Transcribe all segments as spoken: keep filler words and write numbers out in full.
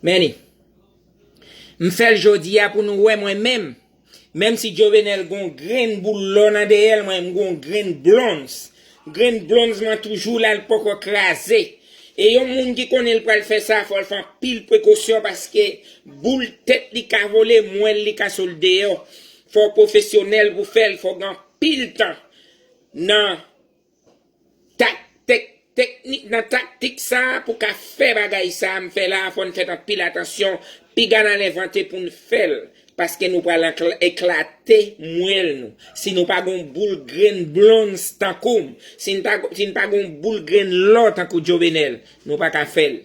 Meni. M fè l jodi a pou nou wè mwen menm. Menm si Jovenel gon grenn boul lò nan dèyè l, mwen m gon grenn blonz. Grenn blonz mwen toujou la, l poko kraze. E yon moun ki konnen l pral fè sa, fò l fè anpil prekosyon paske boul tèt li ka vole, mwèl li ka sot deyò. Fò w pwofesyonèl pou fè l, fò w gen anpil tan nan tak, tek, teknik, nan taktik sa a pou ka fè bagay sa a m fè la a, fò n fè anpil atansyon. Piga n al envante pou n fè l. Paske nou pral ankl- eklate mwèl nou. Si nou pa gon boul grenn blonz tankou m, si n pa, si n pa gon boul grenn lò tankou Jovenel, nou pa ka fè l.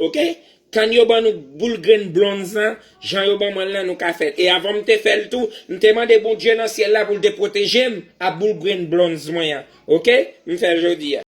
Oke? Tann yo ban nou boul grenn blonz lan, jan yo ban mwen l lan, nou ka fè l. E avan m te fè l tou, m te mande Bondye nan syèl la pou l te pwoteje m ak boul grenn blonz mwen an. Oke? M fè l jodi a.